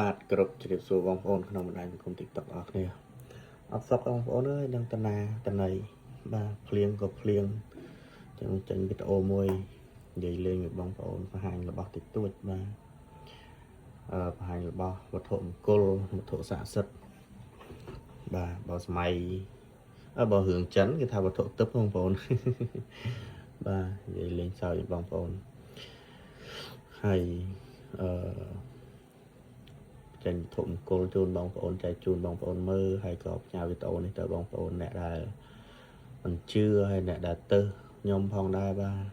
បាទគ្រប់ជ្រាបសួរបងប្អូនក្នុងបណ្ដាញសង្គម TikTok អរគ្នាអត់សុខបងប្អូនអើយនឹងតណាតណីបាទភ្លៀងក៏ភ្លៀងចឹងចេញវីដេអូមួយនិយាយលេងvớiបងប្អូនបង្ហាញរបស់តិចតួចបាទអឺបង្ហាញរបស់វត្ថុមង្គលវត្ថុស័ក្តិសិទ្ធិបាទបើសម័យអឺបើរឿងចិនគេថាវត្ថុទឹកបងប្អូន បាទនិយាយលេងសើចvớiបងប្អូនហើយអឺ ចេញវត្ថុមង្គលជូនបងប្អូនចែកជូនបងប្អូនមើលហើយក៏ផ្ញើវីដេអូនេះទៅបងប្អូនអ្នកដែលមិនជឿហើយអ្នកដែលទៅខ្ញុំផងដែរបាទ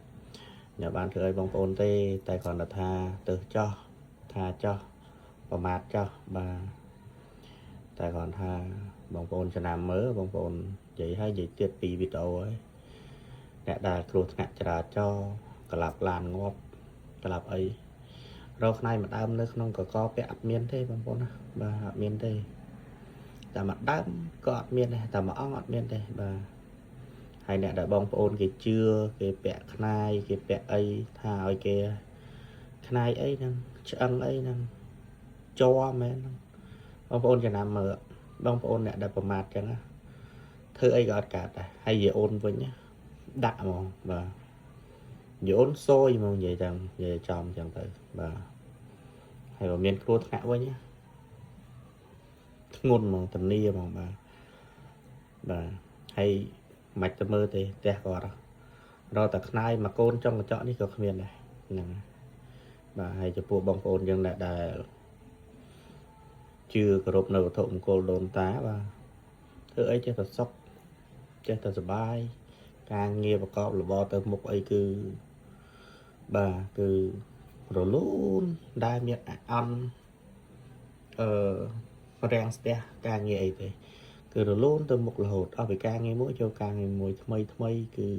ខ្ញុំបានធ្វើឲ្យបងប្អូនទេ តែគ្រាន់តែថាទៅចោះថាចោះប្រមាថចោះបាទតែគ្រាន់ថាបងប្អូនចំណាំមើលបងប្អូននិយាយហើយនិយាយទៀតពីវីដេអូហើយអ្នកដែលគ្រោះថ្នាក់ចរាចរណ៍ក្លាប់ឡានងាប់ក្លាប់អី រកផ្នែកមួយដើមនៅក្នុងកកពាក់អត់មានទេបងប្អូនណាបាទអត់មានទេតែមួយដើមក៏អត់មានដែរតែមួយអង្គអត់មានទេបាទហើយអ្នកដែលបងប្អូនគេជឿគេពាក់ខ្នាយគេពាក់អីថាឲ្យគេខ្នាយអីហ្នឹងឆ្អឹងអីហ្នឹងជ័រមែនហ្នឹងបងប្អូនចំណាំមើលបងប្អូនអ្នកដែលប្រមាថចឹងណាធ្វើអីក៏អត់កើតដែរហើយយាយអូនវិញណាដាក់ហ្មងបាទយាយអូនសយហ្មងនិយាយចឹងនិយាយចំចឹងទៅបាទ ហើយបើមានគ្រោះថ្នាក់វិញណាធ្ងន់ហ្មងធានាហ្មងបាទបាទហើយមិនទៅមើលទេផ្ទះគាត់ហ៎រកតែខ្នាយមកកូនចុងកញ្ចក់នេះក៏គ្មានដែរហ្នឹងហើយបាទហើយចំពោះបងប្អូនយើងដែលជឿគោរពនៅវត្ថុមង្គលដូនតាបាទធ្វើអីចេះតែសុខចេះតែសប្បាយការងារប្រកបរបរទៅមុខអីគឺបាទគឺរលូនដែលមានអន់អឺរាំងស្ទះការងារអីទេ គឺរលូនទៅមុខរហូតអស់ពីការងារមួយចូលការងារមួយថ្មីថ្មីគឺ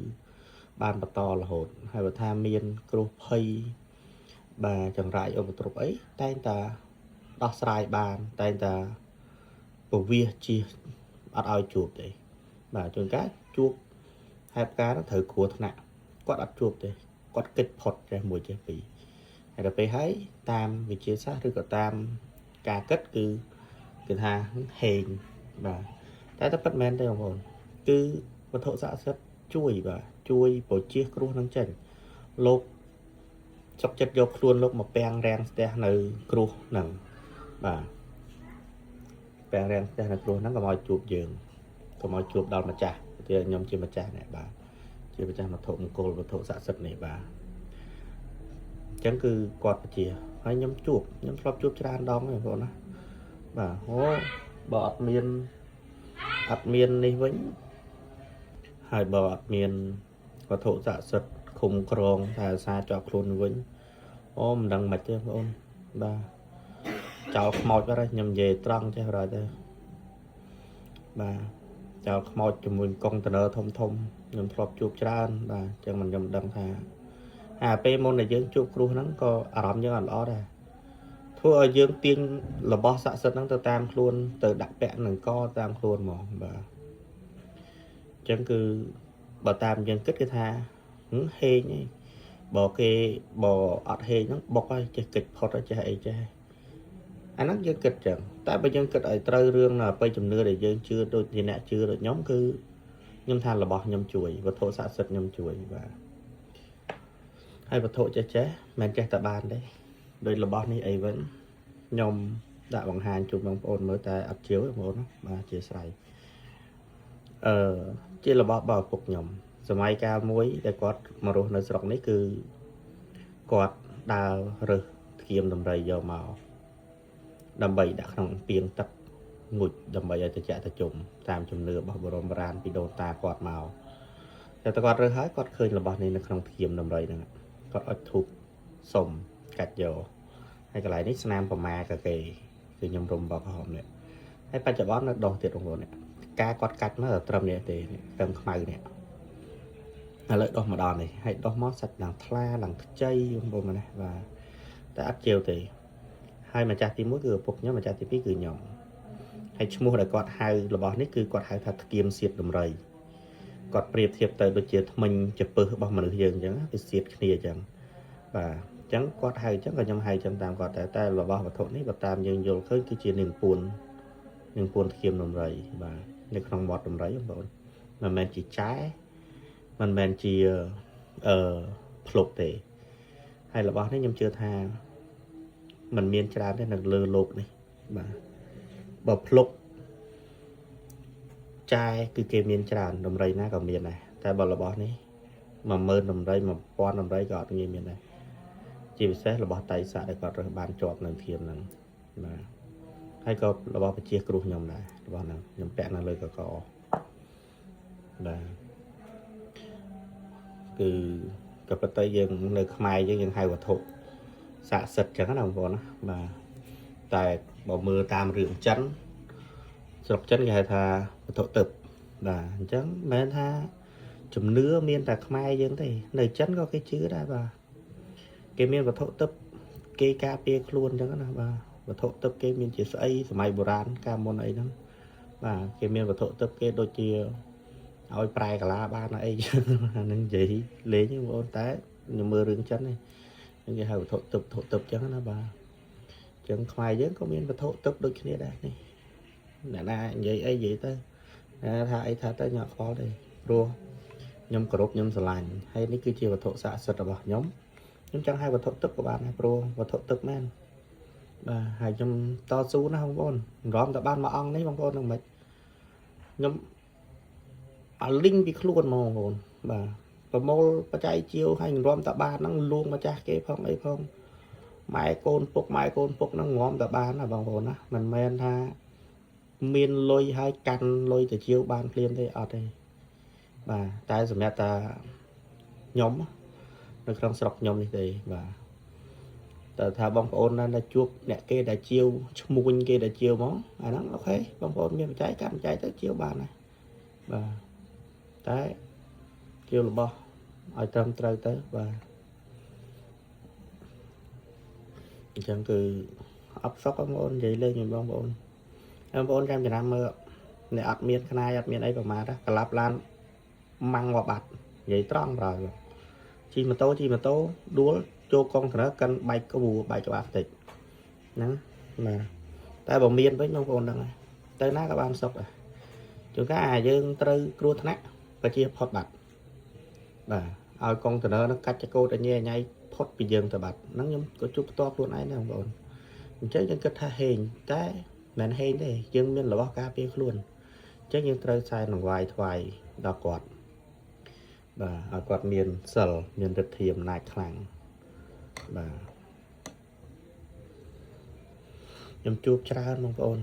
បានបន្តរហូតហើយបើថាមានគ្រោះភ័យបាទចង្រៃឧបទ្រពអីតែងតាដោះស្រាយបានតែងតាពវៀសជៀសអត់ឲ្យជួបទេបាទជួនកាលជួបហេតុការណ៍ហ្នឹងត្រូវគ្រោះថ្នាក់គាត់អត់ជួបទេគាត់គិតផុតចេះមួយចេះពីរហើយដល់ពេលហើយតាមវិទ្យាសាស្ត្រឬក៏តាមការគិតគឺគេថាហេងបាទ តែតែពិតមែនទេបងប្អូនគឺវត្ថុស័ក្តិសិទ្ធិជួយបាទជួយប្រជាគ្រោះនឹងចេញលោកសុកចិត្តយកខ្លួនលោកមកពាំងរាំងស្ទះនៅគ្រោះហ្នឹងបាទពាំងរាំងស្ទះនៅគ្រោះហ្នឹងកុំឲ្យជួបយើងកុំឲ្យជួបដល់ម្ចាស់ទីខ្ញុំជាម្ចាស់នេះបាទជាម្ចាស់វត្ថុមង្គលវត្ថុស័ក្តិសិទ្ធិនេះបាទអញ្ចឹងគឺគាត់ពជាហើយខ្ញុំជួបខ្ញុំធ្លាប់ជួបច្រើនដងទេបងប្អូនណាបាទអូបើអត់មាន អត់មាននេះវិញហើយបើអត់មានវត្ថុស័ក្តិសិទ្ធិឃុំក្រងថាអាសាជាប់ខ្លួនវិញអូមិនដឹងមិនទេបងប្អូនបាទចោលខ្មោចបាត់ហើយខ្ញុំនិយាយត្រង់ចេះរយទៅបាទចោលខ្មោចជាមួយកុងតឺន័រធំធំខ្ញុំធ្លាប់ជួបច្រើនបាទអញ្ចឹងមិនខ្ញុំដឹងថាអាពេលមុនដែលយើងជួបគ្រោះហ្នឹងក៏អារម្មណ៍យើងអត់ល្អដែរធ្វើឲ្យយើងទាញរបស់ស័ក្តិសិទ្ធិហ្នឹងទៅតាមខ្លួនទៅដាក់ពាក់នឹងកតាមខ្លួនហ្មងបាទអញ្ចឹងគឺបើតាមយើងគិតគឺថាហេងឯងបើគេបើអត់ហេងហ្នឹងបុកហើយចេះគិតផុតហើយចេះអីចេះអាហ្នឹងយើងគិតចឹងតែបើយើងគិតឲ្យត្រូវរឿងនៅអបិយជំនឿដែលយើងជឿដូចជាអ្នកជឿដូចខ្ញុំគឺខ្ញុំថារបស់ខ្ញុំជួយវត្ថុស័ក្តិសិទ្ធិខ្ញុំជួយបាទហើយវត្ថុចេះចេះមិនចេះតែបានទេដោយរបស់នេះអីវិញខ្ញុំដាក់បង្ហាញជូនបងប្អូនមើលតែអត់ជាវទេបងប្អូនណាបាទជាស្រ័យអឺជារបស់របស់ឪពុកខ្ញុំសម័យកាលមួយដែលគាត់មករស់នៅស្រុកនេះគឺគាត់ដើររើសធ្គាមដំរីយកមកដើម្បីដាក់ក្នុងពាងទឹកងុចដើម្បីឲ្យត្រជាក់ត្រជុំតាមជំនឿរបស់បរមបុរាណពីដូនតាគាត់មកតែតគាត់រើសហើយគាត់ឃើញរបស់នេះនៅក្នុងធ្គាមដំរីហ្នឹងគាត់អុជធូបសុំកាច់យកហើយកន្លែងនេះស្នាមប្រមាកាគេគឺខ្ញុំរុំបកក្រហមនេះហើយបច្ចុប្បន្ននៅដោះទៀតបងប្អូននេះការគាត់កាច់មកត្រឹមនេះទេត្រឹមខ្មៅនេះឥឡូវដោះមកដល់នេះហើយដោះមកសាច់ឡើងថ្លាឡើងខ្ចីបងប្អូនណាបាទតែអត់ជាវទេហើយម្ចាស់ទី1គឺឪពុកខ្ញុំម្ចាស់ទី2គឺខ្ញុំហើយឈ្មោះដែលគាត់ហៅរបស់នេះគឺគាត់ហៅថាធ្គាមសៀតដំរីគាត់ប្រៀបធៀបទៅដូចជាថ្មិញចពឹសរបស់មនុស្សយើងអញ្ចឹងវាសៀតគ្នាអញ្ចឹងបាទ ចឹងគាត់ហៅចឹងក៏ខ្ញុំហៅចឹងតាមគាត់ដែរតែរបស់វត្ថុនេះបើតាមយើងយល់ឃើញគឺជានាងពួននាងពួនធៀមដំរីបាទនៅក្នុងមាត់ដំរីបងប្អូនមិនមែនជាចែមិនមែនជាអឺភ្លុកទេហើយរបស់នេះខ្ញុំជឿថាมันមានច្រើនទេនៅលើโลกនេះបាទបើភ្លុកចែគឺគេមានច្រើនដំរីណាក៏មានដែរតែបើរបស់នេះ10000ដំរី1000ដំរីក៏អត់ងាយមានដែរ ជាពិសេសរបស់តៃសាក់ដែលគាត់រើសបានជាប់នៅធៀមហ្នឹងបាទហើយក៏របស់ពជាគ្រោះខ្ញុំដែររបស់ហ្នឹងខ្ញុំពាក់នៅលើកកបាទគឺក៏ប៉ុន្តែយើងនៅខ្មែរយើងយើងហៅវត្ថុស័ក្តិសិទ្ធិចឹងណាបងប្អូនណាបាទតែបើមើលតាមរឿងចិនស្រុកចិនគេហៅថាវត្ថុទឹកបាទអញ្ចឹងមិនមែនថាជំនឿមានតែខ្មែរយើងទេនៅចិនក៏គេជឿដែរបាទ គេមានវត្ថុទឹកគេការពារខ្លួនអញ្ចឹងណាបាទវត្ថុទឹកគេមានជាស្អីសម័យបុរាណកាលមុនអីហ្នឹងបាទគេមានវត្ថុទឹកគេដូចជាឲ្យប្រែកាឡាបានអីចឹងអាហ្នឹងនិយាយលេងបងប្អូនតែខ្ញុំមើលរឿងចិននេះហ្នឹងគេហៅវត្ថុទឹកវត្ថុទឹកចឹងណាបាទអញ្ចឹងខ្មែរយើងក៏មានវត្ថុទឹកដូចគ្នាដែរនេះអ្នកណានិយាយអីនិយាយទៅអ្នកណាថាអីថាទៅខ្ញុំអត់ខ្វល់ទេព្រោះខ្ញុំគោរពខ្ញុំស្រឡាញ់ហើយនេះគឺជាវត្ថុស័ក្តិសិទ្ធិរបស់ខ្ញុំ ខ្ញុំចង់ហៅវត្ថុទឹកក៏បានដែរព្រោះវត្ថុទឹកមែនបាទហើយខ្ញុំតស៊ូណាស់បងប្អូនរំតែបានមួយអង្គនេះបងប្អូននឹងមិនខ្ញុំអាលីងពីខ្លួនហ្មងបងប្អូនបាទប្រមូលបច្ច័យជាវហើយរំតែបានហ្នឹងលួងម្ចាស់គេផងអីផងម៉ែកូនពុកម៉ែកូនពុកហ្នឹងងំតែបានណាបងប្អូនណាមិនមែនថាមានលុយហើយកាន់លុយទៅជាវបានភ្លាមទេអត់ទេបាទតែសម្រាប់តាខ្ញុំ នៅក្នុងស្រុកខ្ញុំនេះទេបាទតើថាបងប្អូនណាដែលជួបអ្នកគេដែលជាវឈ្មួញគេដែលជាវហ្មងអាហ្នឹង OK បងប្អូនមានបច្ច័យកាន់បច្ច័យទៅជាវបានដែរបាទតែជាវរបស់ឲ្យត្រឹមត្រូវទៅបាទអញ្ចឹងគឺអត់សុខបងប្អូននិយាយលេងជាមួយបងប្អូនបងប្អូនចាំចំណាំមើលអ្នកអត់មានខ្នាយអត់មានអីប្រមាថណាក្លាប់ឡានម៉ាំងមកបាត់និយាយត្រង់ប្រហែល ជិះម៉ូតូជិះម៉ូតូដួលចូលកុងតឺន័រកិនបែកក្បួបែកក្បាលខ្ទេចហ្នឹងបាទតែបើមានវិញបងប្អូនដឹងហើយទៅណាក៏បានសុខដែរជួនកាលអាយើងត្រូវគ្រោះថ្នាក់បជាផុតបាត់បាទឲ្យកុងតឺន័រហ្នឹងកាច់ចកោតឲ្យញ៉ៃញ៉ៃផុតពីយើងទៅបាត់ហ្នឹងខ្ញុំក៏ជួបផ្ទាល់ខ្លួនឯងដែរបងប្អូនអញ្ចឹងយើងគិតថាហេងតែមិនហេងទេយើងមានរបស់ការពារខ្លួនអញ្ចឹងយើងត្រូវសែននឹងវាយថ្វាយដល់គាត់ បាទឲ្យគាត់មានសិលមានឫទ្ធាអំណាចខ្លាំងបាទខ្ញុំជួបច្រើនបងប្អូន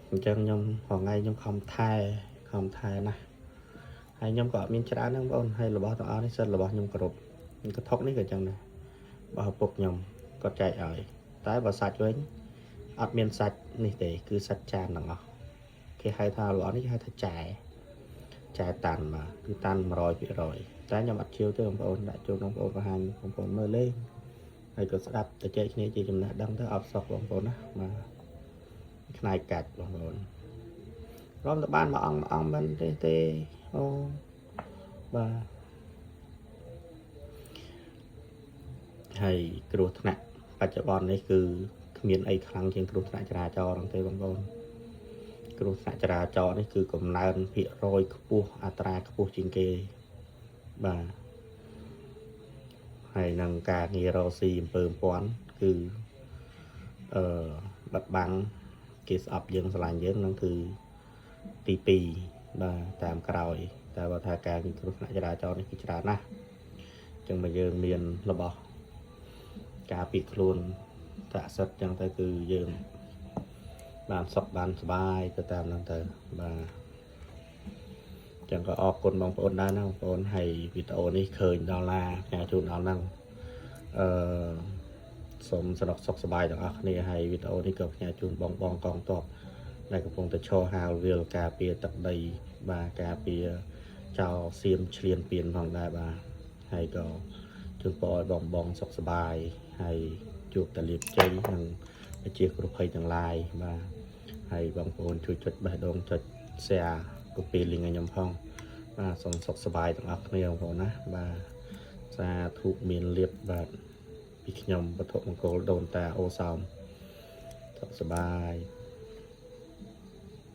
អញ្ចឹងខ្ញុំរាល់ថ្ងៃខ្ញុំខំថែខំថែណាស់ហើយខ្ញុំក៏អត់មានច្រើនដែរបងប្អូនហើយរបស់ទាំងអស់នេះសិតរបស់ខ្ញុំគ្រប់កថុកនេះក៏អញ្ចឹងដែររបស់ឪពុកខ្ញុំគាត់ចែកឲ្យតែបើសាច់វិញអត់មានសាច់នេះទេគឺសាច់ចានទាំងអស់គេហៅថារបស់នេះគេហៅថាចែចែតាន់បាទគឺតាន់100%តែខ្ញុំអត់ជឿទេបងប្អូនដាក់ចូលបងប្អូនបង្ហាញបងប្អូនមើលលេងហើយក៏ស្ដាប់ទៅចែកគ្នាជាចំណេះដឹងទៅអត់សុខបងប្អូនណាបាទខ្នាយកាច់បងប្អូនរំទៅបានមួយអង្គមួយអង្គមិនទេទេអូបាទហើយគ្រោះថ្នាក់បច្ចុប្បន្ននេះគឺគ្មានអីខ្លាំងជាងគ្រោះថ្នាក់ចរាចរណ៍ហ្នឹងទេបងប្អូនគ្រោះថ្នាក់ចរាចរណ៍នេះគឺកំណើនភាគរយខ្ពស់អត្រាខ្ពស់ជាងគេបាទហើយនឹងការងាររកស៊ីអំពើអំពាន់គឺអឺបាត់បាំងគេស្អប់យើងស្រឡាញ់យើងហ្នឹងគឺទី2បាទតាមក្រោយ តែបើថាការងារគ្រោះថ្នាក់ចរាចរណ៍នេះគឺច្រើនណាស់អញ្ចឹងបើយើងមានរបស់ការពារខ្លួនតសិទ្ធអញ្ចឹងទៅគឺយើងបានសុខបានសុបាយទៅតាមហ្នឹងទៅបាទ ចឹងក៏អរគុណបងប្អូនដែរណាបងប្អូនហើយវីដេអូនេះឃើញដល់ណាផ្ញើជូនដល់ហ្នឹងអឺសូមសនុកសុខសប្បាយទាំងអស់គ្នាហើយវីដេអូនេះក៏ផ្ញើជូនបងបងកងទ័ពដែលកំពុងតែឈរហាលវាលការពារទឹកដីបាទការពារចោលសៀមឆ្លៀនពៀនផងដែរបាទហើយក៏ជូនពរឲ្យបងបងសុខសប្បាយហើយជួបតែលាភជ័យនិងវិជាគ្រោះភ័យទាំងឡាយបាទហើយបងប្អូនជួយចុចបេះដូងចុច share copy link ឲ្យខ្ញុំផងបាទសូមសុខសប្បាយទាំងអស់គ្នាបងប្អូនណាបាទសាធុមានលៀបបាទ។ ពីខ្ញុំវត្ថុមង្គលដូនតាអូសោមសុខសប្បាយ។